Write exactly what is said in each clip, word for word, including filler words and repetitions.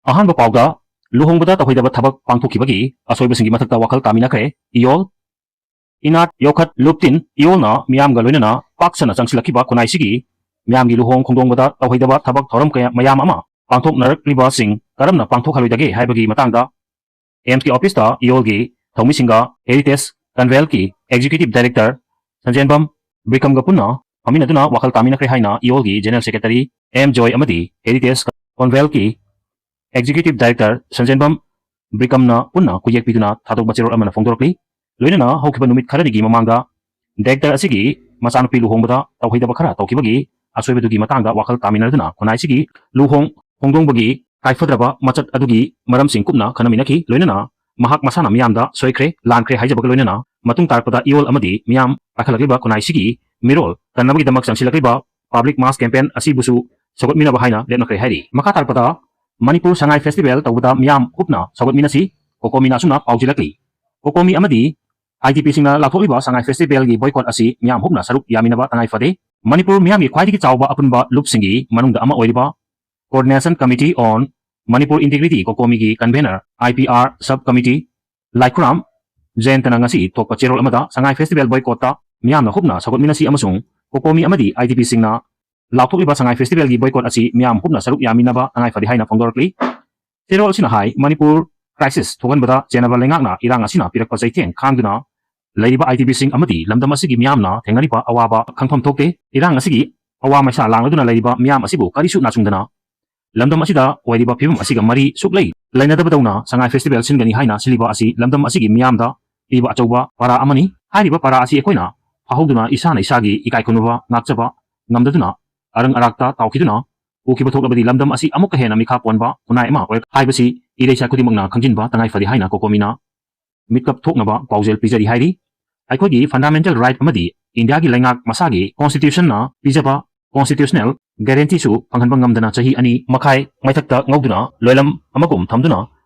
ꯑꯍꯥꯟꯕ ꯄꯥꯎꯗ, ꯂꯨꯍꯣꯡꯕꯗ ꯇꯧꯍꯩꯗꯕ ꯊꯕꯛ ꯄꯥꯡꯊꯣꯛꯈꯤꯕꯒꯤ ꯑꯁꯣꯏꯕꯁꯤꯡꯒꯤ ꯃꯊꯛꯇ ꯋꯥꯈꯜ ꯇꯥꯃꯤꯟꯅꯈ꯭ꯔꯦ꯫ ꯏꯌꯣꯜ ꯏꯅꯥꯠ ꯌꯣꯈꯠ ꯂꯨꯞꯇꯤꯟ ꯏꯌꯣꯜꯅ ꯃꯤꯌꯥꯝꯒ ꯂꯣꯏꯅꯅ ꯄꯥꯛ ꯁꯟꯅ ꯆꯪꯁꯤꯜꯂꯛꯈꯤꯕ ꯈꯨꯟꯅꯥꯏꯁꯤꯒꯤ ꯃꯤꯌꯥꯝꯒꯤ ꯂꯨꯍꯣꯡ ꯈꯣꯡꯗꯣꯡꯕꯗ ꯇꯧꯍꯩꯗꯕ ꯊꯕꯛ ꯊꯧꯔꯝ ꯀꯌꯥ ꯃꯌꯥꯝ ꯑꯃ ꯄꯥꯡꯊꯣꯛꯅꯔꯛꯂꯤꯕꯁꯤꯡ ꯀꯔꯝꯅ ꯄꯥꯡꯊꯣꯛꯍꯜꯂꯣꯏꯗꯒꯦ ꯍꯥꯏꯕꯒꯤ ꯃꯇꯥꯡꯗ ꯑꯦꯝꯁꯀꯤ ꯑꯣꯐꯤꯁꯇ ꯏꯌꯣꯜꯒꯤ ꯊꯧꯃꯤꯁꯤꯡꯒ ꯍꯦꯔꯤꯇꯦꯖ ꯀꯟꯚꯦꯜꯀꯤ ꯑꯦꯛꯖꯤꯀ꯭ꯌꯨꯇꯤꯚ ꯗꯥꯏꯔꯦꯛꯇꯔ ꯁꯟꯖꯦꯟꯕꯝ ꯕ꯭ꯔꯤꯀꯝꯒ ꯄꯨꯟꯅ ꯐꯝꯃꯤꯟꯅꯗꯨꯅ ꯋꯥꯈꯜ ꯇꯥꯃꯤꯟꯅꯈ꯭ꯔꯦ ꯍꯥꯏꯅ ꯏꯌꯣꯜꯒꯤ ꯖꯦꯅꯔꯦꯜ ꯁꯦꯀ꯭ꯔꯦꯇꯔꯤ ꯑꯦꯝ ꯖꯣꯏ ꯑꯃꯗꯤ ꯍꯦꯔꯤꯇꯦꯖ ꯀꯟꯚꯦꯜꯀꯤ ꯑꯦꯛꯖꯤꯀ꯭ꯌꯨꯇꯤꯚ ꯗꯥꯏꯔꯦꯛꯇꯔ ꯁꯟꯖꯦꯟꯕꯝ ꯕ꯭ꯔꯤꯀꯝꯅ ꯄꯨꯟꯅ ꯈꯨꯌꯦꯛ ꯄꯤꯗꯨꯅ ꯊꯥꯗꯣꯛꯄ ꯆꯦꯔꯣꯜ ꯑꯃꯅ ꯐꯣꯡꯗꯣꯔꯛꯂꯤ꯫ ꯂꯣꯏꯅꯅ ꯍꯧꯈꯤꯕ ꯅꯨꯃꯤꯠ ꯈꯔꯅꯤꯒꯤ ꯃꯃꯥꯡꯗ ꯗꯥꯏꯔꯦꯛꯇꯔ ꯑꯁꯤꯒꯤ ꯃꯆꯥꯅꯨꯄꯤ ꯂꯨꯍꯣꯡꯕꯗ ꯇꯧꯍꯩꯗꯕ ꯈꯔ ꯇꯧꯈꯤꯕꯒꯤ ꯑꯁꯣꯏꯕꯗꯨꯒꯤ ꯃꯇꯥꯡꯗ ꯋꯥꯈꯜ ꯇꯥꯃꯤꯟꯅꯗꯨꯅ ꯈꯨꯟꯅꯥꯏꯁꯤꯒꯤ ꯂꯨꯍꯣꯡ ꯈꯣꯡꯗꯣꯡꯕꯒꯤ ꯀꯥꯏꯐꯗ꯭ꯔꯕ ꯃꯆꯠ ꯑꯗꯨꯒꯤ ꯃꯔꯝꯁꯤꯡ ꯀꯨꯞꯅ ꯈꯟꯅꯃꯤꯟꯅꯈꯤ꯫ ꯂꯣꯏꯅꯅ ꯃꯍꯥꯛ ꯃꯁꯥꯅ ꯃꯤꯌꯥꯝꯗ ꯁꯣꯏꯈ꯭ꯔꯦ, ꯂꯥꯟꯈ꯭ꯔꯦ ꯍꯥꯏꯖꯕꯒ ꯂꯣꯏꯅꯅ ꯃꯇꯨꯡ ꯇꯥꯔꯛꯄꯗ ꯏꯌꯣꯜ ꯑꯃꯗꯤ ꯃꯤꯌꯥꯝ ꯄꯥꯏꯈꯠꯂꯛꯂꯤꯕ ꯈꯨꯟꯅꯥꯏꯁꯤꯒꯤ ꯃꯤꯔꯣꯜ ꯀꯟꯅꯕꯒꯤꯗꯃꯛ ꯆꯪꯁꯤꯜꯂꯛꯂꯤꯕ ꯄꯕ꯭ꯂꯤꯛ ꯃꯥꯁ ꯀꯦꯝꯄꯦꯟ ꯑꯁꯤꯕꯨꯁꯨ ꯁꯧꯒꯠꯃꯤꯟꯅꯕ ꯍꯥꯏꯅ ꯂꯦꯞꯅꯈ꯭ꯔꯦ ꯍꯥꯏꯔꯤ꯫ ꯃꯈꯥ ꯇꯥꯔꯛꯄꯗ ꯃꯅꯤꯄꯨꯔ ꯁꯉꯥꯏ ꯐꯦꯁꯇꯤꯚꯦꯜ ꯇꯧꯕꯗ ꯃꯤꯌꯥꯝ ꯍꯨꯞꯅ ꯁꯧꯒꯠꯃꯤꯟꯅꯁꯤ, ꯀꯣꯀꯣꯃꯤꯅ ꯑꯁꯨꯝꯅ ꯄꯥꯎꯖꯤꯜꯂꯛꯂꯤ꯫ ꯀꯣꯀꯣꯃꯤ ꯑꯃꯗꯤ ꯑꯥꯏ ꯗꯤ ꯄꯤꯁꯤꯡꯅ ꯂꯥꯎꯊꯣꯛꯂꯤꯕ ꯁꯉꯥꯏ ꯐꯦꯁꯇꯤꯚꯦꯜꯒꯤ ꯕꯣꯏꯀꯣꯠ ꯑꯁꯤ ꯃꯤꯌꯥꯝ ꯍꯨꯞꯅ ꯁꯔꯨꯛ ꯌꯥꯃꯤꯟꯅꯕ ꯇꯉꯥꯏ ꯐꯗꯦ꯫ ꯃꯅꯤꯄꯨꯔ ꯃꯤꯌꯥꯝꯒꯤ ꯈ꯭ꯋꯥꯏꯗꯒꯤ ꯆꯥꯎꯕ ꯑꯄꯨꯟꯕ ꯂꯨꯞꯁꯤꯡꯒꯤ ꯃꯅꯨꯡꯗ ꯑꯃ ꯑꯣꯏꯔꯤꯕ Coordination Committee on Manipur Integrity, ꯀꯣꯀꯣꯃꯤꯒꯤ convenor I P R sub committee Laikhuram ꯖꯌꯟꯇꯅ ꯉꯁꯤ ꯊꯣꯛꯄ ꯆꯦꯔꯣꯜ ꯑꯃꯗ ꯁꯉꯥꯏ ꯐꯦꯁꯇꯤꯚꯦꯜ ꯕꯣꯏꯀꯣꯠꯇ ꯃꯤꯌꯥꯝꯅ ꯍꯨꯞꯅ ꯁꯧꯒꯠꯃꯤꯟꯅꯁꯤ ꯑꯃꯁꯨꯡ ꯀꯣꯀꯣꯃꯤ ꯑꯃꯗꯤ ꯑꯥꯏ ꯗꯤ ꯄꯤꯁꯤꯡꯅ ꯂꯥꯎꯊꯣꯛꯂꯤꯕ ꯁꯉꯥꯏ ꯐꯦꯁꯇꯤꯚꯦꯜꯒꯤ ꯕꯣꯏꯀꯣꯠ ꯑꯁꯤ ꯃꯤꯌꯥꯝ ꯍꯨꯞꯅ ꯁꯔꯨꯛ ꯌꯥꯃꯤꯟꯅꯕ ꯇꯉꯥꯏ ꯐꯗꯦ ꯍꯥꯏꯅ ꯐꯣꯡꯗꯣꯔꯛꯂꯤ꯫ ꯆꯦꯔꯣꯜ ꯑꯁꯤꯅ ꯍꯥꯏ, ꯃꯅꯤꯄꯨꯔ ꯀ꯭ꯔꯥꯏꯁꯤꯁ ꯊꯣꯛꯍꯟꯕꯗ ꯆꯦꯟꯅꯕ ꯂꯩꯉꯥꯛꯅ ꯏꯔꯥꯡ ꯑꯁꯤꯅ ꯄꯤꯔꯛꯄ ꯆꯩꯊꯦꯡ ꯈꯥꯡꯗꯨꯅ ꯂꯩꯔꯤꯕ ꯑꯥꯏ ꯗꯤ ꯄꯤꯁꯤꯡ ꯑꯃꯗꯤ ꯂꯝꯗꯝ ꯑꯁꯤꯒꯤ ꯃꯤꯌꯥꯝꯅ ꯊꯦꯡꯅꯔꯤꯕ ꯑꯋꯥꯕ ꯈꯪꯐꯝ ꯊꯣꯛꯇꯦ꯫ ꯏꯔꯥꯡ ꯑꯁꯤꯒꯤ ꯑꯋꯥ ꯃꯩꯁꯥ ꯂꯥꯡꯂꯗꯨꯅ ꯂꯩꯔꯤꯕ ꯃꯤꯌꯥꯝ ꯑꯁꯤꯕꯨ ꯀꯔꯤꯁꯨ ꯅꯥꯆꯨꯡꯗꯅ ꯂꯝꯗꯝ ꯑꯁꯤꯗ ꯑꯣꯏꯔꯤꯕ ꯐꯤꯕꯝ ꯑꯁꯤꯒ ꯃꯔꯤ ꯁꯨꯛꯂꯩ ꯂꯩꯅꯗꯕꯗꯧꯅ ꯁꯉꯥꯏ ꯐꯦꯁꯇꯤꯚꯦꯜ ꯁꯤꯟꯒꯅꯤ ꯍꯥꯏꯅ ꯁꯤꯜꯂꯤꯕ ꯑꯁꯤ ꯂꯝꯗꯝ ꯑꯁꯤꯒꯤ ꯃꯤꯌꯥꯝꯗ ꯄꯤꯕ ꯑꯆꯧꯕ ꯄꯔꯥ ꯑꯃꯅꯤ꯫ ꯍꯥꯏꯔꯤꯕ ꯄꯔꯥ ꯑꯁꯤ ꯑꯩꯈꯣꯏꯅ ꯐꯥꯍꯧꯗꯨꯅ ꯏꯁꯥꯅ ꯏꯁꯥꯒꯤ ꯏꯀꯥꯏ ꯈꯨꯝꯅꯕ ꯉꯥꯛꯆꯕ ꯉꯝꯗꯗꯨꯅ ꯑꯔꯪ ꯑꯔꯥꯛꯇ ꯇꯥꯎꯈꯤꯗꯨꯅ ꯎꯈꯤꯕ ꯊꯣꯛꯂꯕꯗꯤ ꯂꯝꯗꯝ ꯑꯁꯤ ꯑꯃꯨꯛꯀ ꯍꯦꯟꯅ ꯃꯤꯈꯥ ꯄꯣꯟꯕ ꯈꯨꯟꯅꯥꯏ ꯑꯃ ꯑꯣꯏꯔꯛ ꯍꯥꯏꯕꯁꯤ ꯏꯔꯩꯆꯥ ꯈꯨꯗꯤꯡꯃꯛꯅ ꯈꯪꯖꯤꯟꯕ ꯇꯉꯥꯏ ꯐꯗꯦ ꯍꯥꯏꯅ ꯀꯣꯀꯣꯃꯤꯅ ꯃꯤꯠꯀꯞ ꯊꯣꯛꯅꯕ ꯄꯥꯎꯖꯦꯜ ꯄꯤꯖꯔꯤ ꯍꯥꯏꯔꯤ꯫ ꯑꯩꯈꯣꯏꯒꯤ ꯐꯟꯗꯥꯃꯦꯟꯇꯦꯜ ꯔꯥꯏꯠ ꯑꯃꯗꯤ ꯏꯟꯗꯤꯌꯥꯒꯤ ꯂꯩꯉꯥꯛ ꯃꯁꯥꯒꯤ ꯀꯣꯟꯁꯇꯤꯇ꯭ꯌꯨꯁꯟꯅ ꯄꯤꯖꯕ ꯀꯣꯟꯁꯇꯤꯇ꯭ꯌꯨꯁꯅꯦꯜ ꯒꯦꯔꯦꯟꯇꯤꯁꯨ ꯐꯪꯍꯟꯕ ꯉꯝꯗꯅ ꯆꯍꯤ ꯑꯅꯤ ꯃꯈꯥꯏ ꯃꯩꯊꯛꯇ ꯉꯧꯗꯨꯅ ꯂꯣꯏꯂꯝ ꯑꯃꯒꯨꯝ ꯊꯝꯗꯨꯅ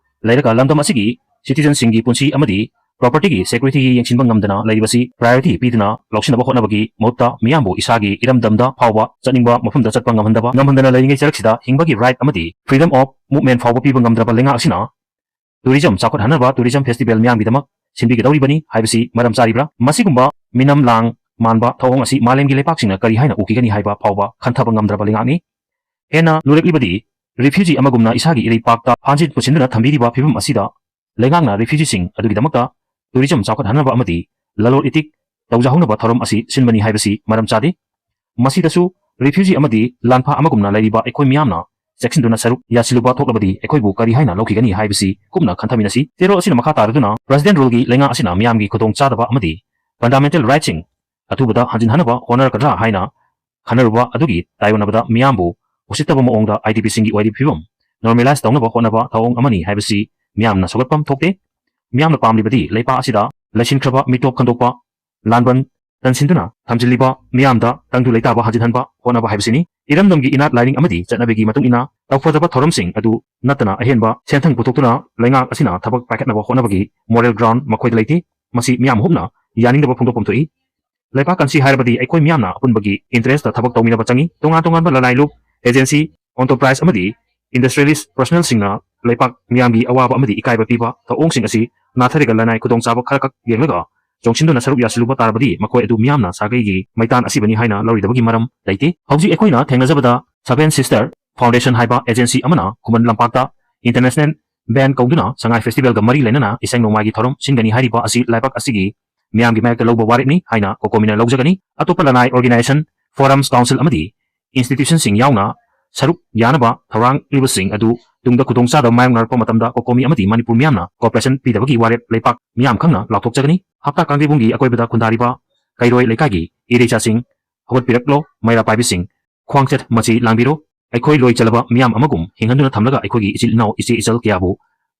ꯂꯩꯔꯒ ꯂꯝꯗꯝ ꯑꯁꯤꯒꯤ ꯁꯤꯇꯤꯖꯟꯁꯤꯡꯒꯤ ꯄꯨꯟꯁꯤ ꯑꯃꯗꯤ propertyꯒꯤ securityꯒꯤ ꯌꯦꯡꯁꯤꯟꯕ ꯉꯝꯗꯅ ꯂꯩꯔꯤꯕꯁꯤ priority ꯄꯤꯗꯨꯅ ꯂꯧꯁꯤꯟꯅꯕ ꯍꯣꯠꯅꯕꯒꯤ ꯃꯍꯨꯠꯇ ꯃꯤꯌꯥꯝꯕꯨ ꯏꯁꯥꯒꯤ ꯏꯔꯝꯗꯝꯗ ꯐꯥꯎꯕ ꯆꯠꯅꯤꯡꯕ ꯃꯐꯝꯗ ꯆꯠꯄ ꯉꯝꯍꯟꯗꯕ, ꯉꯝꯍꯟꯗꯅ ꯂꯩꯔꯤꯉꯩ ꯆꯔꯛꯁꯤꯗ ꯍꯤꯡꯕꯒꯤ right ꯑꯃꯗꯤ freedom of movement ꯐꯥꯎꯕ ꯄꯤꯕ ꯉꯝꯗ꯭ꯔꯕ ꯂꯩꯉꯥꯛ ꯑꯁꯤꯅ tourism ꯆꯥꯎꯈꯠꯍꯟꯅꯕ tourism festival ꯃꯤꯌꯥꯝꯒꯤꯗꯃꯛ ꯁꯤꯟꯕꯤꯒꯗꯧꯔꯤꯕꯅꯤ ꯍꯥꯏꯕꯁꯤ ꯃꯔꯝ ꯆꯥꯔꯤꯕ꯭ꯔꯥ? ꯃꯁꯤꯒꯨꯝꯕ ꯃꯤꯅꯝ ꯂꯥꯡ ꯃꯥꯟꯕ ꯊꯧꯑꯣꯡ ꯑꯁꯤ ꯃꯥꯂꯦꯝꯒꯤ ꯂꯩꯄꯥꯛꯁꯤꯡꯅ ꯀꯔꯤ ꯍꯥꯏꯅ ꯎꯈꯤꯒꯅꯤ ꯍꯥꯏꯕ ꯐꯥꯎꯕ ꯈꯟꯊꯕ ꯉꯝꯗ꯭ꯔꯕ ꯂꯩꯉꯥꯛꯅꯤ꯫ ꯍꯦꯟꯅ ꯂꯨꯔꯛꯂꯤꯕꯗꯤ, refugee ꯑꯃꯒꯨꯝꯅ ꯏꯁꯥꯒꯤ ꯏꯔꯩꯄꯥꯛꯇ ꯐꯥꯟꯖꯤꯟ ꯄꯨꯁꯤꯟꯗꯨꯅ ꯊꯝꯕꯤꯔꯤꯕ ꯐꯤꯕꯝ ꯑꯁꯤꯗ ꯂꯩꯉꯥꯛꯅ refugeeꯁꯤꯡ ꯑꯗꯨꯒꯤꯗꯃꯛꯇ tourism ꯆꯥꯎꯈꯠꯍꯟꯅꯕ ꯑꯃꯗꯤ ꯂꯂꯣꯟ ꯏꯇꯤꯛ ꯇꯧꯖꯍꯧꯅꯕ ꯊꯧꯔꯝ ꯑꯁꯤ ꯁꯤꯟꯕꯅꯤ ꯍꯥꯏꯕꯁꯤ ꯃꯔꯝ ꯆꯥꯗꯦ꯫ ꯃꯁꯤꯗꯁꯨ refugee ꯑꯃꯗꯤ ꯂꯥꯟꯐꯥ ꯑꯃꯒꯨꯝꯅ ꯂꯩꯔꯤꯕ ꯑꯩꯈꯣꯏ ꯃꯤꯌꯥꯝꯅ ꯆꯦꯛꯁꯤꯟꯗꯨꯅ ꯁꯔꯨꯛ ꯌꯥꯁꯤꯜꯂꯨꯕ ꯊꯣꯛꯂꯕꯗꯤ ꯑꯩꯈꯣꯏꯕꯨ ꯀꯔꯤ ꯍꯥꯏꯅ ꯂꯧꯈꯤꯒꯅꯤ ꯍꯥꯏꯕꯁꯤ ꯀꯨꯞꯅ ꯈꯟꯊꯃꯤꯟꯅꯁꯤ꯫ ꯆꯦꯔꯣꯜ ꯑꯁꯤꯅ ꯃꯈꯥ ꯇꯥꯔꯗꯨꯅ President ruleꯒꯤ ꯂꯩꯉꯥꯛ ꯑꯁꯤꯅ ꯃꯤꯌꯥꯝꯒꯤ ꯈꯨꯗꯣꯡ ꯆꯥꯗꯕ ꯑꯃꯗꯤ fundamental rightꯁꯤꯡ ꯑꯊꯨꯕꯗ ꯍꯟꯖꯤꯟꯍꯟꯅꯕ ꯍꯣꯠꯅꯔꯛꯀꯗ꯭ꯔꯥ ꯍꯥꯏꯅ ꯈꯟꯅꯔꯨꯕ ꯑꯗꯨꯒꯤ ꯇꯥꯏꯑꯣꯟꯅꯕꯗ ꯃꯤꯌꯥꯝꯕꯨ ꯎꯁꯤꯠꯇꯕ ꯃꯑꯣꯡꯗ IDPꯁꯤꯡꯒꯤ ꯑꯣꯏꯔꯤꯕ ꯐꯤꯕꯝ normalize ꯇꯧꯅꯕ ꯍꯣꯠꯅꯕ ꯊꯧꯑꯣꯡ ꯑꯃꯅꯤ ꯍꯥꯏꯕꯁꯤ ꯃꯤꯌꯥꯝꯅ ꯁꯧꯒꯠꯐꯝ ꯊꯣꯛꯇꯦ꯫ ꯃꯤꯌꯥꯝꯅ ꯄꯥꯝꯂꯤꯕꯗꯤ ꯂꯩꯄꯥꯛ ꯑꯁꯤꯗ ꯂꯩꯁꯤꯟꯈ꯭ꯔꯕ ꯃꯤꯇꯣꯞ ꯈꯟꯗꯣꯛꯄ, ꯂꯥꯟꯕꯟ ꯇꯟꯁꯤꯟꯗꯨꯅ ꯊꯝꯖꯤꯜꯂꯤꯕ ꯃꯤꯌꯥꯝꯗ ꯇꯪꯗꯨ ꯂꯩꯇꯥꯕ ꯍꯟꯖꯤꯟꯍꯟꯕ ꯍꯣꯠꯅꯕ ꯍꯥꯏꯕꯁꯤꯅꯤ꯫ ꯏꯔꯝꯗꯝꯒꯤ ꯏꯅꯥꯠ ꯂꯥꯏꯅꯤꯡ ꯑꯃꯗꯤ ꯆꯠꯅꯕꯤꯒꯤ ꯃꯇꯨꯡ ꯏꯟꯅ ꯇꯧꯐꯗꯕ ꯊꯧꯔꯝꯁꯤꯡ ꯑꯗꯨ ꯅꯠꯇꯅ ꯑꯍꯦꯟꯕ ꯁꯦꯟꯊꯪ ꯄꯨꯊꯣꯛꯇꯨꯅ ꯂꯩꯉꯥꯛ ꯑꯁꯤꯅ ꯊꯕꯛ ꯄꯥꯏꯈꯠꯅꯕ ꯍꯣꯠꯅꯕꯒꯤ moral ground ꯃꯈꯣꯏꯗ ꯂꯩꯇꯦ꯫ ꯃꯁꯤ ꯃꯤꯌꯥꯝ ꯍꯨꯞꯅ ꯌꯥꯅꯤꯡꯗꯕ ꯐꯣꯡꯗꯣꯛꯐꯝ ꯊꯣꯛꯏ꯫ ꯂꯩꯄꯥꯛ ꯀꯟꯁꯤ ꯍꯥꯏꯔꯕꯗꯤ ꯑꯩꯈꯣꯏ ꯃꯤꯌꯥꯝꯅ ꯑꯄꯨꯟꯕꯒꯤ interestꯇ ꯊꯕꯛ ꯇꯧꯃꯤꯟꯅꯕ ꯆꯪꯏ꯫ ꯇꯣꯉꯥꯟ ꯇꯣꯉꯥꯟꯕ ꯂꯅꯥꯏ ꯂꯨꯞ, agency, enterprise ꯑꯃꯗꯤ industrialist professionalꯁꯤꯡꯅ ꯂꯩꯄꯥꯛ ꯃꯤꯌꯥꯝꯒꯤ ꯑꯋꯥꯕ ꯑꯃꯗꯤ ꯏꯀꯥꯏꯕ ꯄꯤꯕ ꯊꯧꯑꯣꯡꯁꯤꯡ ꯑꯁꯤ ꯅꯥꯊꯩꯔꯒ ꯂꯅꯥꯏ ꯈꯨꯗꯣꯡꯆꯥꯕ ꯈꯔꯈꯛ ꯌꯦꯡꯂꯒ ꯆꯣꯡꯁꯤꯟꯗꯨꯅ ꯁꯔꯨꯛ ꯌꯥꯁꯤꯜꯂꯨꯕ ꯇꯥꯔꯕꯗꯤ ꯃꯈꯣꯏ ꯑꯗꯨ ꯃꯤꯌꯥꯝꯅ ꯁꯥꯒꯩꯒꯤ ꯃꯩꯇꯥꯟ ꯑꯁꯤꯕꯅꯤ ꯍꯥꯏꯅ ꯂꯧꯔꯣꯏꯗꯕꯒꯤ ꯃꯔꯝ ꯂꯩꯇꯦ꯫ ꯍꯧꯖꯤꯛ ꯑꯩꯈꯣꯏꯅ ꯊꯦꯡꯅꯖꯕꯗ Seven Sister Foundation ꯍꯥꯏꯕ agency ꯑꯃꯅ ꯈꯨꯃꯟ ꯂꯝꯄꯥꯛꯇ international band ꯀꯧꯗꯨꯅ ꯁꯉꯥꯏ festivalꯒ ꯃꯔꯤ ꯂꯩꯅꯅ ꯏꯁꯩ ꯅꯣꯡꯃꯥꯏꯒꯤ ꯊꯧꯔꯝ ꯁꯤꯟꯒꯅꯤ ꯍꯥꯏꯔꯤꯕ ꯑꯁꯤ ꯂꯩꯄꯥꯛ ꯑꯁꯤꯒꯤ ꯃꯤꯌꯥꯝꯒꯤ ꯃꯥꯌꯣꯛꯇ ꯂꯧꯕ ꯋꯥꯔꯦꯞꯅꯤ ꯍꯥꯏꯅ COCOMIꯅ ꯂꯧꯖꯒꯅꯤ꯫ ꯑꯇꯣꯞꯄ ꯂꯅꯥꯏ organization, forums, council ꯑꯃꯗꯤ institutionꯁꯤꯡ ꯌꯥꯎꯅ ꯁꯔꯨꯛ ꯌꯥꯅꯕ ꯊꯧꯔꯥꯡꯂꯤꯕꯁꯤꯡ ꯑꯗꯨ ꯇꯨꯡꯗ ꯈꯨꯗꯣꯡꯆꯥꯗꯕ ꯃꯥꯌꯣꯛꯅꯔꯛꯄ ꯃꯇꯝꯗ COCOMI ꯑꯃꯗꯤ ꯃꯅꯤꯄꯨꯔ ꯃꯤꯌꯥꯝꯅ cooperation ꯄꯤꯗꯕꯒꯤ ꯋꯥꯔꯦꯞ ꯂꯩꯄꯥꯛ ꯃꯤꯌꯥꯝ ꯈꯪꯅ ꯂꯥꯎꯊꯣꯛꯆꯒꯅꯤ꯫ ꯍꯞꯇꯥ ꯀꯥꯡꯖꯩꯕꯨꯡꯒꯤ ꯑꯀꯣꯏꯕꯗ ꯈꯨꯟꯗꯥꯔꯤꯕ ꯀꯩꯔꯣꯏ ꯂꯩꯀꯥꯏꯒꯤ ꯏꯔꯩꯆꯥꯁꯤꯡ ꯍꯧꯒꯠꯄꯤꯔꯛꯂꯣ, ꯃꯩꯔꯥ ꯄꯥꯏꯕꯤꯁꯤꯡ, ꯈ꯭ꯋꯥꯡꯆꯠ ꯃꯆꯤ ꯂꯥꯡꯕꯤꯔꯣ꯫ ꯑꯩꯈꯣꯏ ꯂꯣꯏ ꯆꯜꯂꯕ ꯃꯤꯌꯥꯝ ꯑꯃꯒꯨꯝ ꯍꯤꯡꯍꯟꯗꯨꯅ ꯊꯝꯂꯒ ꯑꯩꯈꯣꯏꯒꯤ ꯏꯆꯤꯜ ꯏꯅꯥꯎ, ꯏꯆꯦ ꯏꯆꯜ ꯀꯌꯥꯕꯨ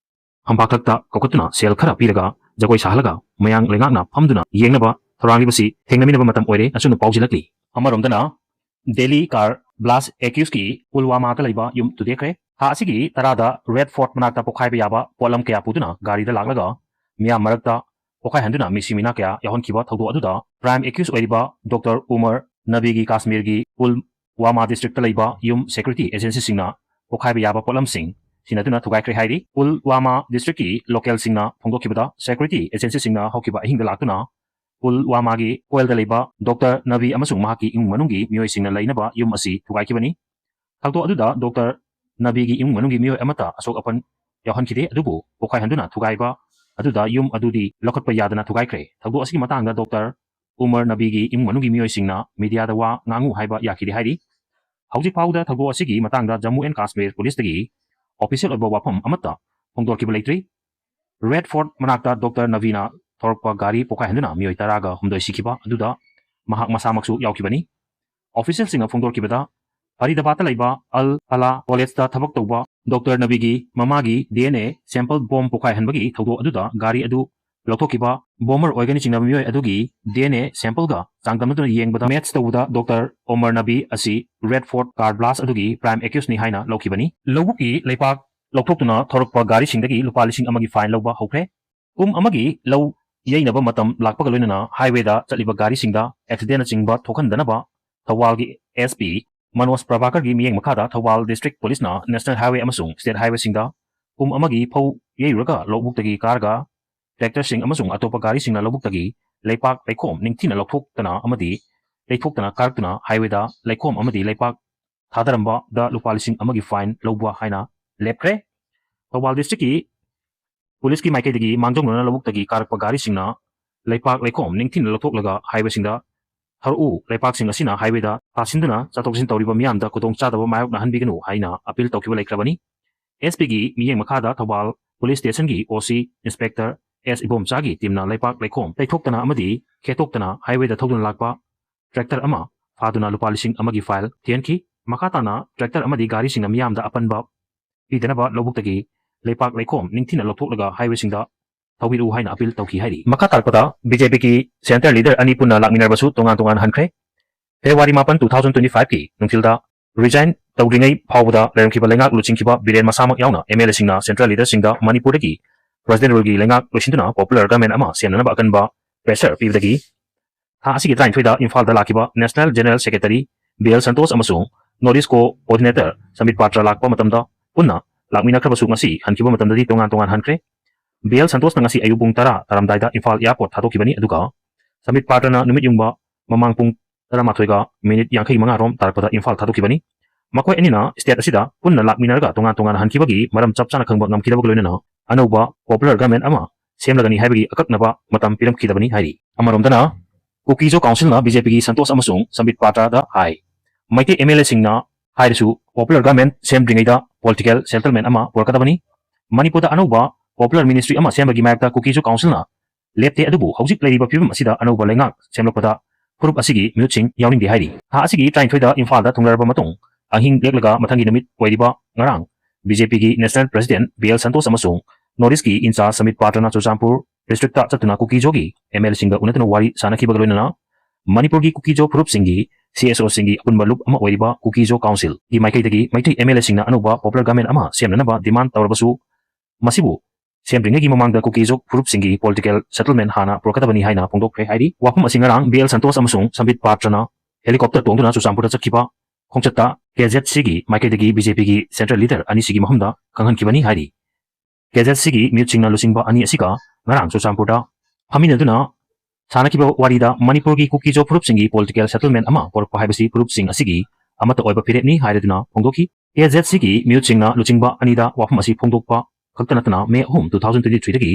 ꯐꯝꯄꯥꯛꯊꯛꯇ ꯀꯧꯈꯠꯇꯨꯅ ꯁꯦꯜ ꯈꯔ ꯄꯤꯔꯒ ꯖꯒꯣꯏ ꯁꯥꯍꯜꯂꯒ ꯃꯌꯥꯡ ꯂꯩꯉꯥꯛꯅ ꯐꯝꯗꯨꯅ ꯌꯦꯡꯅꯕ ꯊꯧꯔꯥꯡꯂꯤꯕꯁꯤ ꯊꯦꯡꯅꯃꯤꯟꯅꯕ ꯃꯇꯝ ꯑꯣꯏꯔꯦ ꯑꯁꯨꯝꯅ ꯄꯥꯎꯁꯤꯜꯂꯛꯂꯤ꯫ ꯑꯃꯔꯣꯝꯗꯅ ꯗꯦꯜꯂꯤ car blast accuseꯀꯤ ꯄꯨꯜꯋꯥꯃꯥꯗ ꯂꯩꯕ ꯌꯨꯝ ꯊꯨꯗꯦꯛꯈ꯭ꯔꯦ꯫ ꯊꯥ ꯑꯁꯤꯒꯤ ꯇꯔꯥꯗ Red Fort ꯃꯅꯥꯛꯇ ꯄꯣꯈꯥꯏꯕ ꯌꯥꯕ ꯄꯣꯠꯂꯝ ꯀꯌꯥ ꯄꯨꯗꯨꯅ ꯒꯥꯔꯤꯗ ꯂꯥꯛꯂꯒ ꯃꯤꯌꯥꯝ ꯃꯔꯛꯇ ꯄꯣꯈꯥꯏꯍꯟꯗꯨꯅ ꯃꯤꯁꯤ ꯃꯤꯅꯥ ꯀꯌꯥ ꯌꯥꯎꯍꯟꯈꯤꯕ ꯊꯧꯗꯣꯛ ꯑꯗꯨꯗ prime accused ꯑꯣꯏꯔꯤꯕ ꯗꯣꯛꯇꯔ ꯎꯃꯔ ꯅꯕꯤꯒꯤ ꯀꯥꯁꯃꯤꯔꯒꯤ ꯄꯨꯜꯋꯥꯃꯥ districtꯇ ꯂꯩꯕ ꯌꯨꯝ security agencyꯁꯤꯡꯅ ꯄꯣꯈꯥꯏꯕ ꯌꯥꯕ ꯄꯣꯠꯂꯝꯁꯤꯡ ꯁꯤꯖꯤꯟꯅꯗꯨꯅ ꯊꯨꯒꯥꯏꯈ꯭ꯔꯦ ꯍꯥꯏꯔꯤ꯫ ꯄꯨꯜꯋꯥꯃꯥ districtꯀꯤ localꯁꯤꯡꯅ ꯐꯣꯡꯗꯣꯛꯈꯤꯕꯗ, security agencyꯁꯤꯡꯅ ꯍꯧꯈꯤꯕ ꯑꯍꯤꯡꯗ ꯂꯥꯛꯇꯨꯅ ꯄꯨꯜꯋꯥꯃꯥꯒꯤ ꯀꯣꯏꯜꯗ ꯂꯩꯕ ꯗꯣꯛꯇꯔ ꯅꯕꯤ ꯑꯃꯁꯨꯡ ꯃꯍꯥꯛꯀꯤ ꯏꯃꯨꯡ ꯃꯅꯨꯡꯒꯤ ꯃꯤꯑꯣꯏꯁꯤꯡꯅ ꯂꯩꯅꯕ ꯌꯨꯝ ꯑꯁꯤ ꯊꯨꯒꯥꯏꯈꯤꯕꯅꯤ꯫ ꯊꯧꯗꯣꯛ ꯑꯗꯨꯗ ꯗꯣꯛꯇꯔ ꯅꯕꯤꯒꯤ ꯏꯃꯨꯡ ꯃꯅꯨꯡꯒꯤ ꯃꯤꯑꯣꯏ ꯑꯃꯠꯇ ꯑꯁꯣꯛ ꯑꯄꯟ ꯌꯥꯎꯍꯟꯈꯤꯗꯦ, ꯑꯗꯨꯕꯨ ꯄꯣꯈꯥꯏꯍꯟꯗꯨꯅ ꯊꯨꯒꯥꯏꯕ ꯑꯗꯨꯗ ꯌꯨꯝ ꯑꯗꯨꯗꯤ ꯂꯧꯈꯠꯄ ꯌꯥꯗꯅ ꯊꯨꯒꯥꯏꯈ꯭ꯔꯦ꯫ ꯊꯧꯗꯣꯛ ꯑꯁꯤꯒꯤ ꯃꯇꯥꯡꯗ ꯗꯣꯛꯇꯔ ꯎꯃꯔ ꯅꯕꯤꯒꯤ ꯏꯃꯨꯡ ꯃꯅꯨꯡꯒꯤ ꯃꯤꯑꯣꯏꯁꯤꯡꯅ mediaꯗ ꯋꯥ ꯉꯥꯡꯉꯨ ꯍꯥꯏꯕ ꯌꯥꯈꯤꯗꯦ ꯍꯥꯏꯔꯤ꯫ ꯍꯧꯖꯤꯛ ꯐꯥꯎꯕꯗ ꯊꯧꯗꯣꯛ ꯑꯁꯤꯒꯤ ꯃꯇꯥꯡꯗ Jammu and Kashmir Policeꯇꯒꯤ official ꯑꯣꯏꯕ ꯋꯥꯐꯝ ꯑꯃꯠꯇ ꯐꯣꯡꯗꯣꯛꯈꯤꯕ ꯂꯩꯇ꯭ꯔꯤ꯫ Red Fort ꯃꯅꯥꯛꯇ ꯗꯣꯛꯇꯔ ꯅꯕꯤꯅ ꯊꯧꯔꯛꯄ ꯒꯥꯔꯤ ꯄꯣꯈꯥꯏꯍꯟꯗꯨꯅ ꯃꯤꯑꯣꯏ ꯇꯔꯥꯒ ꯍꯨꯝꯗꯣꯏ ꯁꯤꯈꯤꯕ ꯑꯗꯨꯗ ꯃꯍꯥꯛ ꯃꯁꯥꯃꯛꯁꯨ ꯌꯥꯎꯈꯤꯕꯅꯤ꯫ Officialꯁꯤꯡꯅ ꯐꯣꯡꯗꯣꯔꯛꯈꯤꯕꯗ, ꯐꯔꯤꯗꯥꯕꯥꯗꯇ ꯂꯩꯕ ꯑꯜ ꯐꯂꯥ ꯀꯣꯂꯦꯖꯇ ꯊꯕꯛ ꯇꯧꯕ ꯗꯣꯛꯇꯔ ꯅꯕꯤꯒꯤ ꯃꯃꯥꯒꯤ DNA sample bomb ꯄꯣꯈꯥꯏꯍꯟꯕꯒꯤ ꯊꯧꯗꯣꯛ ꯑꯗꯨꯗ ꯒꯥꯔꯤ ꯑꯗꯨ ꯂꯧꯊꯣꯛꯈꯤꯕ bomber ꯑꯣꯏꯒꯅꯤ ꯆꯤꯡꯅꯕ ꯃꯤꯑꯣꯏ ꯑꯗꯨꯒꯤ DNA sampleꯒ ꯆꯥꯡꯗꯝꯅꯗꯨꯅ ꯌꯦꯡꯕꯗ match ꯇꯧꯕꯗ ꯗꯣꯛꯇꯔ ꯎꯃꯔ ꯅꯕꯤ ꯑꯁꯤ Red Fort car blast ꯑꯗꯨꯒꯤ prime accusedꯅꯤ ꯍꯥꯏꯅ ꯂꯧꯈꯤꯕꯅꯤ꯫ ꯂꯧꯕꯨꯛꯀꯤ ꯂꯩꯄꯥꯛ ꯂꯧꯊꯣꯛꯇꯨꯅ ꯊꯧꯔꯛꯄ ꯒꯥꯔꯤꯁꯤꯡꯗꯒꯤ ꯂꯨꯄꯥ ꯂꯤꯁꯤꯡ ꯑꯃꯒꯤ fine ꯂꯧꯕ ꯍꯧꯈ꯭ꯔꯦ꯫ ꯀꯨꯝ ꯑꯃꯒꯤ ꯂꯧ ꯌꯩꯅꯕ ꯃꯇꯝ ꯂꯥꯛꯄꯒ ꯂꯣꯏꯅꯅ highwayꯗ ꯆꯠꯂꯤꯕ ꯒꯥꯔꯤꯁꯤꯡꯗ accidentꯅꯆꯤꯡꯕ ꯊꯣꯛꯍꯟꯗꯅꯕ ꯊꯧꯕꯥꯜꯒꯤ SP ꯃꯅꯣꯖ ꯄ꯭ꯔꯚꯥꯀꯔꯒꯤ ꯃꯤꯠꯌꯦꯡ ꯃꯈꯥꯗ ꯊꯧꯕꯥꯜ district policeꯅ national highway ꯑꯃꯁꯨꯡ state highwayꯁꯤꯡꯗ ꯀꯨꯝ ꯑꯃꯒꯤ ꯐꯧ ꯌꯩꯔꯨꯔꯒ ꯂꯧꯕꯨꯛꯇꯒꯤ ꯀꯥꯔꯒ tractorꯁꯤꯡ ꯑꯃꯁꯨꯡ ꯑꯇꯣꯞꯄ ꯒꯥꯔꯤꯁꯤꯡꯅ ꯂꯧꯕꯨꯛꯇꯒꯤ ꯂꯩꯄꯥꯛ ꯂꯩꯈꯣꯝ ꯅꯤꯡꯊꯤꯅ ꯂꯧꯊꯣꯛꯇꯅ ꯑꯃꯗꯤ ꯇꯩꯊꯣꯛꯇꯅ ꯀꯥꯔꯛꯇꯨꯅ highwayꯗ ꯂꯩꯈꯣꯝ ꯑꯃꯗꯤ ꯂꯩꯄꯥꯛ ꯊꯥꯗꯔꯝꯕꯗ ꯂꯨꯄꯥ ꯂꯤꯁꯤꯡ ꯑꯃꯒꯤ fine ꯂꯧꯕ ꯍꯥꯏꯅ ꯂꯦꯞꯈ꯭ꯔꯦ꯫ ꯊꯧꯕꯥꯜ districtꯀꯤ policeꯀꯤ ꯃꯥꯏꯀꯩꯗꯒꯤ ꯃꯥꯡꯖꯧꯅꯅ ꯂꯧꯕꯨꯛꯇꯒꯤ ꯀꯥꯔꯛꯄ ꯒꯥꯔꯤꯁꯤꯡꯅ ꯂꯩꯄꯥꯛ ꯂꯩꯈꯣꯝ ꯅꯤꯡꯊꯤꯅ ꯂꯧꯊꯣꯛꯂꯒ highwayꯁꯤꯡꯗ ꯊꯧꯔꯛꯎ, ꯂꯩꯄꯥꯛꯁꯤꯡ ꯑꯁꯤꯅ highwayꯗ ꯇꯥꯁꯤꯟꯗꯨꯅ ꯆꯠꯊꯣꯛ ꯆꯠꯁꯤꯟ ꯇꯧꯔꯤꯕ ꯃꯤꯌꯥꯝꯗ ꯈꯨꯗꯣꯡꯆꯥꯗꯕ ꯃꯥꯌꯣꯛꯅꯍꯟꯕꯤꯒꯅꯨ ꯍꯥꯏꯅ appeal ꯇꯧꯈꯤꯕ ꯂꯩꯈ꯭ꯔꯕꯅꯤ꯫ SPꯒꯤ ꯃꯤꯠꯌꯦꯡ ꯃꯈꯥꯗ Thoubal police stationꯒꯤ OC Inspector S ꯏꯕꯣꯝꯆꯥꯒꯤ teamꯅ ꯂꯩꯄꯥꯛ ꯂꯩꯈꯣꯝ ꯇꯩꯊꯣꯛꯇꯅ ꯑꯃꯗꯤ ꯈꯦꯠꯇꯣꯛꯇꯅ highwayꯗ ꯊꯧꯗꯨꯅ ꯂꯥꯛꯄ tractor ꯑꯃ ꯐꯥꯗꯨꯅ ꯂꯨꯄꯥ ꯂꯤꯁꯤꯡ ꯑꯃꯒꯤ fine ꯊꯤꯍꯟꯈꯤ꯫ ꯃꯈꯥ ꯇꯥꯅ tractor ꯑꯃꯗꯤ ꯒꯥꯔꯤꯁꯤꯡꯅ ꯃꯤꯌꯥꯝꯗ ꯑꯄꯟꯕ ꯄꯤꯗꯅꯕ ꯂꯧꯕꯨꯛꯇꯒꯤ ꯂꯩꯄꯥꯛ ꯂꯩꯈꯣꯝ ꯅꯤꯡꯊꯤꯅ ꯂꯧꯊꯣꯛꯂꯒ highwayꯁꯤꯡꯗ ꯊꯧꯕꯤꯔꯛꯎ ꯍꯥꯏꯅ appeal ꯇꯧꯈꯤ ꯍꯥꯏꯔꯤ꯫ ꯃꯈꯥ ꯇꯥꯔꯛꯄꯗ BJPꯒꯤ central leader ꯑꯅꯤ ꯄꯨꯟꯅ ꯂꯥꯛꯃꯤꯟꯅꯔꯕꯁꯨ ꯇꯣꯉꯥꯟ ꯇꯣꯉꯥꯟꯅ ꯍꯟꯈ꯭ꯔꯦ꯫ February ꯃꯥꯄꯟ, two thousand twenty fiveꯀꯤ ꯅꯨꯡꯊꯤꯜꯗ resign ꯇꯧꯗ꯭ꯔꯤꯉꯩ ꯐꯥꯎꯕꯗ ꯂꯩꯔꯝꯈꯤꯕ ꯂꯩꯉꯥꯛ ꯂꯨꯆꯤꯡꯈꯤꯕ ꯕꯤꯔꯦꯟ ꯃꯁꯥꯃꯛ ꯌꯥꯎꯅ MLAꯁꯤꯡꯅ central leaderꯁꯤꯡꯗ ꯃꯅꯤꯄꯨꯔꯗꯒꯤ ꯄ꯭ꯔꯁꯤꯗꯦꯟ ꯔꯨꯜꯒꯤ ꯂꯩꯉꯥꯛ ꯂꯣꯏꯁꯤꯟꯗꯨꯅ ꯄꯣꯄꯨꯂꯔ ꯒꯚꯔꯟꯃꯦꯟꯠ ꯑꯃ ꯁꯦꯝꯅꯅꯕ ꯑꯀꯟꯕ ꯄ꯭ꯔꯦꯁꯔ ꯄꯤꯕꯗꯒꯤ ꯊꯥ ꯑꯁꯤꯒꯤ ꯇꯔꯥꯅꯤꯊꯣꯏꯗ ꯏꯝꯐꯥꯜꯗ ꯂꯥꯛꯈꯤꯕ national general secretary B L Santosh ꯑꯃꯁꯨꯡ ꯅꯣꯔꯠ ꯏꯁ ꯀꯣꯑꯣꯔꯗꯤꯅꯦꯇꯔ ꯁꯝꯕꯤꯠ ꯄꯥꯇ꯭ꯔ ꯂꯥꯛꯄ ꯃꯇꯝꯗ ꯄꯨꯟꯅ ꯂꯥꯛꯃꯤꯟꯅꯈ꯭ꯔꯕꯁꯨ ꯉꯁꯤ ꯍꯟꯈꯤꯕ ꯃꯇꯝꯗꯗꯤ ꯇꯣꯉꯥꯟ ꯇꯣꯉꯥꯟ ꯍꯟꯈ꯭ꯔꯦ꯫ ꯕꯤ ꯑꯦꯜ ꯁꯟꯇꯣꯁꯅ ꯉꯁꯤ ꯑꯌꯨꯛ ꯄꯨꯡ ꯇꯔꯥ ꯇꯥꯔꯝꯗꯥꯏꯗ ꯏꯝꯐꯥꯜ ꯑꯦꯌꯥꯔꯄꯣꯔꯠ ꯊꯥꯗꯣꯛꯈꯤꯕꯅꯤ, ꯑꯗꯨꯒ ꯁꯝꯕꯤꯠ ꯄꯥꯇ꯭ꯔꯅ ꯅꯨꯃꯤꯠ ꯌꯨꯡꯕ ꯃꯃꯥꯡ ꯄꯨꯡ ꯇꯔꯥꯃꯥꯊꯣꯏꯒ ꯃꯤꯅꯤꯠ ꯌꯥꯡꯈꯩ ꯃꯉꯥ ꯔꯣꯝ ꯇꯥꯔꯛꯄꯗ ꯏꯝꯐꯥꯜ ꯊꯥꯗꯣꯛꯈꯤꯕꯅꯤ꯫ ꯃꯈꯣꯏ ꯑꯅꯤꯅ ꯁ꯭ꯇꯦꯠ ꯑꯁꯤꯗ ꯄꯨꯟꯅ ꯂꯥꯛꯃꯤꯟꯅꯔꯒ ꯇꯣꯉꯥꯟ ꯇꯣꯉꯥꯟꯅ ꯍꯟꯈꯤꯕꯒꯤ ꯃꯔꯝ ꯆꯞ ꯆꯥꯅ ꯈꯪꯕ ꯉꯝꯈꯤꯗꯕꯒ ꯂꯣꯏꯅꯅ ꯑꯅꯧꯕ ꯄꯣꯄꯨꯂꯔ ꯒꯚꯔꯟꯃꯦꯟꯠ ꯑꯃ ꯁꯦꯝꯂꯒꯅꯤ ꯍꯥꯏꯕꯒꯤ ꯑꯀꯛꯅꯕ ꯃꯇꯝ ꯄꯤꯔꯝꯈꯤꯗꯕꯅꯤ ꯍꯥꯏꯔꯤ꯫ ꯑꯃꯔꯣꯝꯗꯅ ꯀꯨꯀꯤꯖꯣ ꯀꯥꯎꯟꯁꯤꯜꯅ ꯕꯤ ꯖꯦ ꯄꯤꯒꯤ ꯁꯟꯇꯣꯁ ꯑꯃꯁꯨꯡ ꯁꯝꯕꯤꯠ ꯄꯥꯇ꯭ꯔꯗ ꯍꯥꯏ, ꯃꯩꯇꯩ ꯑꯦꯝ ꯑꯦꯜ ꯑꯦꯁꯤꯡꯅ ꯍꯥꯏꯔꯁꯨ ꯄꯣꯄꯨꯂꯔ ꯒꯚꯔꯟꯃꯦꯟꯠ ꯁꯦꯝꯗ꯭ꯔꯤꯉꯩꯗ ꯄꯣꯂꯤꯇꯤꯀꯦꯜ ꯁꯦꯇꯜꯃꯦꯟꯠ ꯑꯃ ꯄꯨꯔꯛꯀꯗꯕꯅꯤ꯫ ꯃꯅꯤꯄꯨꯔꯗ ꯑꯅꯧꯕ ꯄꯣꯄꯨꯂꯔ ꯃꯤꯅꯤꯁꯇ꯭ꯔꯤ ꯑꯃ ꯁꯦꯝꯕꯒꯤ ꯃꯥꯌꯣꯛꯇ ꯀꯨꯀꯤꯖꯣ ꯀꯥꯎꯟꯁꯤꯜꯅ ꯂꯦꯞꯇꯦ, ꯑꯗꯨꯕꯨ ꯍꯧꯖꯤꯛ ꯂꯩꯔꯤꯕ ꯐꯤꯕꯝ ꯑꯁꯤꯗ ꯑꯅꯧꯕ ꯂꯩꯉꯥꯛ ꯁꯦꯝꯂꯛꯄꯗ ꯐꯨꯔꯨꯞ ꯑꯁꯤꯒꯤ ꯃꯤꯍꯨꯠꯁꯤꯡ ꯌꯥꯎꯅꯤꯡꯗꯦ ꯍꯥꯏꯔꯤ꯫ ꯊꯥ ꯑꯁꯤꯒꯤ ꯇꯔꯥꯅꯤꯊꯣꯏꯗ ꯏꯝꯐꯥꯜꯗ ꯊꯨꯡꯂꯔꯕ ꯃꯇꯨꯡ ꯑꯍꯤꯡ ꯂꯦꯛꯂꯒ ꯃꯊꯪꯒꯤ ꯅꯨꯃꯤꯠ ꯑꯣꯏꯔꯤꯕ ꯉꯔꯥꯡ ꯕꯤ ꯖꯦ ꯄꯤꯒꯤ national president B L Santosh ꯑꯃꯁꯨꯡ ꯅꯣꯔꯠ ꯏꯁꯀꯤ ꯏꯟꯆꯥꯔꯖ ꯁꯃꯤꯠ ꯄꯥꯇ꯭ꯔꯅ ꯆꯨꯔꯆꯥꯟꯄꯨꯔ ꯗꯤꯁꯇ꯭ꯔꯤꯛꯇ ꯆꯠꯇꯨꯅ ꯀꯨꯀꯤꯖꯣꯒꯤ ꯑꯦꯝ ꯑꯦꯜ ꯑꯦꯁꯤꯡꯒ ꯎꯅꯗꯨꯅ ꯋꯥꯔꯤ ꯁꯥꯅꯈꯤꯕꯒ ꯂꯣꯏꯅꯅ ꯃꯅꯤꯄꯨꯔꯒꯤ ꯀꯨꯀꯤꯖꯣ ꯐꯨꯔꯨꯞꯁꯤꯡꯒꯤ ꯁꯤ ꯑꯦꯁ ꯑꯣꯁꯤꯡꯒꯤ ꯑꯄꯨꯟꯕ ꯂꯨꯞ ꯑꯃ ꯑꯣꯏꯔꯤꯕ ꯀꯨꯀꯤꯖꯣ ꯀꯥꯎꯟꯁꯤꯜꯒꯤ ꯃꯥꯏꯀꯩꯗꯒꯤ ꯃꯩꯇꯩ ꯑꯦꯝ ꯑꯦꯜ ꯑꯦꯁꯤꯡꯅ ꯑꯅꯧꯕ ꯄꯣꯄꯨꯂꯔ ꯒꯚꯔꯟꯃꯦꯟꯠ ꯑꯃ ꯁꯦꯝꯅꯅꯕ ꯗꯤꯃꯥꯟꯗ ꯇꯧꯔꯕꯁꯨ ꯃꯁꯤꯕꯨ ꯁꯦꯝꯗ꯭ꯔꯤꯉꯩꯒꯤ ꯃꯃꯥꯡꯗ ꯀꯨꯀꯤꯖꯣ ꯐꯨꯔꯨꯞꯁꯤꯡꯒꯤ ꯄꯣꯂꯤꯇꯤꯀꯦꯜ ꯁꯦꯇꯜꯃꯦꯟꯠ ꯍꯥꯟꯅ ꯄꯨꯔꯛꯀꯗꯕꯅꯤ ꯍꯥꯏꯅ ꯐꯣꯡꯗꯣꯛꯈ꯭ꯔꯦ ꯍꯥꯏꯔꯤ꯫ ꯋꯥꯐꯝ ꯑꯁꯤ ꯉꯔꯥꯡ ꯕꯤ ꯑꯦꯜ ꯁꯟꯇꯣꯁ ꯑꯃꯁꯨꯡ ꯁꯝꯕꯤꯠ ꯄꯥꯇ꯭ꯔꯅ ꯍꯦꯂꯤꯀꯣꯞꯇꯔ ꯇꯣꯡꯗꯨꯅ ꯆꯨꯔꯆꯥꯟꯄꯨꯔꯗ ꯆꯠꯈꯤꯕ ꯈꯣꯡꯆꯠꯇ ꯀꯦ ꯖꯦꯠ ꯁꯤꯒꯤ ꯃꯥꯏꯀꯩꯗꯒꯤ ꯕꯤ ꯖꯦ ꯄꯤꯒꯤ ꯁꯦꯟꯇ꯭ꯔꯦꯜ ꯂꯤꯗꯔ ꯑꯅꯤꯁꯤꯒꯤ ꯃꯐꯝꯗ ꯈꯪꯍꯟꯈꯤꯕꯅꯤ ꯍꯥꯏꯔꯤ꯫ ꯀꯦ ꯖꯦꯠ ꯁꯤꯒꯤ ꯃꯤꯍꯨꯠꯁꯤꯡꯅ ꯂꯨꯆꯤꯡꯕ ꯑꯅꯤ ꯑꯁꯤꯒ ꯉꯔꯥꯡ ꯆꯨꯔꯆꯥꯟꯄꯨꯔꯗ ꯐꯝꯃꯤꯟꯅꯗꯨꯅ ꯁꯥꯟꯅꯈꯤꯕ ꯋꯥꯔꯤꯗ ꯃꯅꯤꯄꯨꯔꯒꯤ ꯀꯨꯀꯤꯖꯣ ꯐꯨꯔꯨꯞꯁꯤꯡꯒꯤ ꯄꯣꯂꯤꯇꯤꯀꯦꯜ ꯁꯦꯇꯜꯃꯦꯟꯠ ꯑꯃ ꯄꯨꯔꯛꯄ ꯍꯥꯏꯕꯁꯤ ꯐꯨꯔꯨꯞꯁꯤꯡ ꯑꯁꯤꯒꯤ ꯑꯃꯠꯇ ꯑꯣꯏꯕ ꯐꯤꯔꯦꯞꯅꯤ ꯍꯥꯏꯔꯗꯨꯅ ꯐꯣꯡꯗꯣꯛꯈꯤ꯫ ꯀꯦ ꯖꯦꯠ ꯁꯤꯒꯤ ꯃꯤꯍꯨꯠꯁꯤꯡꯅ ꯂꯨꯆꯤꯡꯕ ꯑꯅꯤꯗ ꯋꯥꯐꯝ ꯑꯁꯤ ꯐꯣꯡꯗꯣꯛꯄ ꯈꯛꯇ ꯅꯠꯇꯅ ꯃꯦ ꯑꯍꯨꯝ, ꯇꯨ ꯊꯥꯎꯖꯟ ꯇ꯭ꯋꯦꯟꯇꯤ ꯊ꯭ꯔꯤꯗꯒꯤ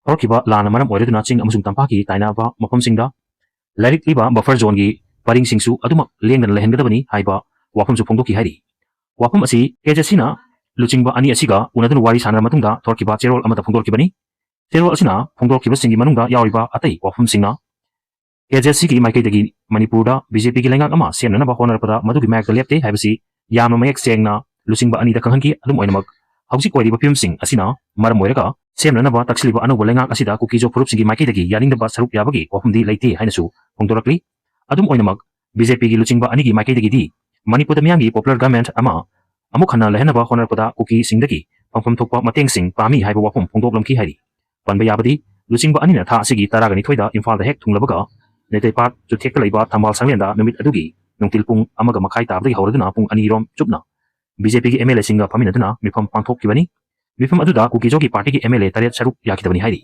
ꯍꯧꯔꯛꯈꯤꯕ ꯂꯥꯟꯅ ꯃꯔꯝ ꯑꯣꯏꯔꯗꯨꯅ ꯆꯤꯡ ꯑꯃꯁꯨꯡ ꯇꯝꯄꯥꯛꯀꯤ ꯇꯥꯏꯅꯕ ꯃꯐꯝꯁꯤꯡꯗ ꯂꯩꯔꯛꯂꯤꯕ ꯕꯐꯔ ꯖꯣꯟꯒꯤ ꯄꯔꯤꯡꯁꯤꯡꯁꯨ ꯑꯗꯨꯃꯛ ꯂꯦꯡꯗꯅ ꯂꯩꯍꯟꯒꯗꯕꯅꯤ ꯍꯥꯏꯕ ꯋꯥꯐꯝꯁꯨ ꯐꯣꯡꯗꯣꯛꯈꯤ ꯍꯥꯏꯔꯤ꯫ ꯋꯥꯐꯝ ꯑꯁꯤ ꯀꯦ ꯖꯦꯠ ꯁꯤꯅ ꯂꯨꯆꯤꯡꯕ ꯑꯅꯤ ꯑꯁꯤꯒ ꯎꯅꯗꯨꯅ ꯋꯥꯔꯤ ꯁꯥꯟꯅꯔꯕ ꯃꯇꯨꯡꯗ ꯊꯣꯔꯛꯈꯤꯕ ꯆꯦꯔꯣꯜ ꯑꯃꯗ ꯐꯣꯡꯗꯣꯔꯛꯈꯤꯕꯅꯤ꯫ ꯆꯦꯔꯣꯜ ꯑꯁꯤꯅ ꯐꯣꯡꯗꯣꯔꯛꯈꯤꯕꯁꯤꯡꯒꯤ ꯃꯅꯨꯡꯗ ꯌꯥꯎꯔꯤꯕ ꯑꯇꯩ ꯋꯥꯐꯝꯁꯤꯡꯅ ꯀꯦ ꯖꯦꯠ ꯁꯤꯒꯤ ꯃꯥꯏꯀꯩꯗꯒꯤ ꯃꯅꯤꯄꯨꯔꯗ ꯕꯤ ꯖꯦ ꯄꯤꯒꯤ ꯂꯩꯉꯥꯛ ꯑꯃ ꯁꯦꯝꯅꯅꯕ ꯍꯣꯠꯅꯔꯛꯄꯗ ꯃꯗꯨꯒꯤ ꯃꯥꯌꯣꯛꯇ ꯂꯦꯞꯇꯦ ꯍꯥꯏꯕꯁꯤ ꯌꯥꯝꯅ ꯃꯌꯦꯛ ꯁꯦꯡꯅ ꯂꯨꯆꯤꯡꯕ ꯑꯅꯤꯗ ꯈꯪꯍꯟꯈꯤ꯫ ꯑꯗꯨꯝ ꯑꯣꯏꯅꯃꯛ, ꯍꯧꯖꯤꯛ ꯑꯣꯏꯔꯤꯕ ꯐꯤꯕꯝꯁꯤꯡ ꯑꯁꯤꯅ ꯃꯔꯝ ꯑꯣꯏꯔꯒ ꯁꯦꯝꯅꯅꯕ ꯇꯛꯁꯤꯜꯂꯤꯕ ꯑꯅꯧꯕ ꯂꯩꯉꯥꯛ ꯑꯁꯤꯗ ꯀꯨꯀꯤꯖꯣ ꯐꯨꯔꯨꯞꯁꯤꯡꯒꯤ ꯃꯥꯏꯀꯩꯗꯒꯤ ꯌꯥꯅꯤꯡꯗꯕ ꯁꯔꯨꯛ ꯌꯥꯕꯒꯤ ꯋꯥꯐꯝꯗꯤ ꯂꯩꯇꯦ ꯍꯥꯏꯅꯁꯨ ꯐꯣꯡꯗꯣꯔꯛꯂꯤ꯫ ꯑꯗꯨꯝ ꯑꯣꯏꯅꯃꯛ, ꯕꯤ ꯖꯦ ꯄꯤꯒꯤ ꯂꯨꯆꯤꯡꯕ ꯑꯅꯤꯒꯤ ꯃꯥꯏꯀꯩꯗꯒꯤꯗꯤ ꯃꯅꯤꯄꯨꯔꯗ ꯃꯤꯌꯥꯝꯒꯤ ꯄꯣꯄꯨꯂꯔ ꯒꯚꯔꯟꯃꯦꯟꯠ ꯑꯃ ꯑꯃꯨꯛ ꯍꯟꯅ ꯂꯩꯍꯟꯅꯕ ꯍꯣꯠꯅꯔꯛꯄꯗ ꯀꯨꯀꯤꯁꯤꯡꯗꯒꯤ ꯐꯪꯐꯝ ꯊꯣꯛꯄ ꯃꯇꯦꯡꯁꯤꯡ ꯄꯥꯝꯃꯤ ꯍꯥꯏꯕ ꯋꯥꯐꯝ ꯐꯣꯡꯗꯣꯛꯂꯝꯈꯤ ꯍꯥꯏꯔꯤ꯫ ꯄꯟꯕ ꯌꯥꯕꯗꯤ, ꯂꯨꯆꯤꯡꯕ ꯑꯅꯤꯅ ꯊꯥ ꯑꯁꯤꯒꯤ ꯇꯔꯥꯒ ꯅꯤꯊꯣꯏꯗ ꯏꯝꯐꯥꯜꯗ ꯍꯦꯛ ꯊꯨꯡꯂꯕꯒ ꯅꯦꯇꯩꯄꯥꯠ ꯆꯨꯊꯦꯛꯇ ꯂꯩꯕ ꯊꯝꯕꯥꯜ ꯁꯪꯂꯦꯟꯗ ꯅꯨꯃꯤꯠ ꯑꯗꯨꯒꯤ ꯅꯨꯡꯊꯤꯜ ꯄꯨꯡ ꯑꯃꯒ ꯃꯈꯥꯏ ꯇꯥꯕꯗꯒꯤ ꯍꯧꯔꯗꯨꯅ ꯄꯨꯡ ꯑꯅꯤꯔꯣꯝ ꯆꯨꯞꯅ ꯕꯤ ꯖꯦ ꯄꯤꯒꯤ ꯑꯦꯝ ꯑꯦꯜ ꯑꯦꯁꯤꯡꯒ ꯐꯝꯃꯤꯟꯅꯗꯨꯅ ꯃꯤꯐꯝ ꯄꯥꯡꯊꯣꯛꯈꯤꯕꯅꯤ꯫ ꯃꯤꯐꯝ ꯑꯗꯨꯗ ꯀꯨꯀꯤ ꯖꯣꯒꯤ ꯄꯥꯔꯇꯤꯒꯤ ꯑꯦꯝ ꯑꯦꯜ ꯑꯦ ꯇꯔꯦꯠ ꯁꯔꯨꯛ ꯌꯥꯈꯤꯗꯕꯅꯤ ꯍꯥꯏꯔꯤ꯫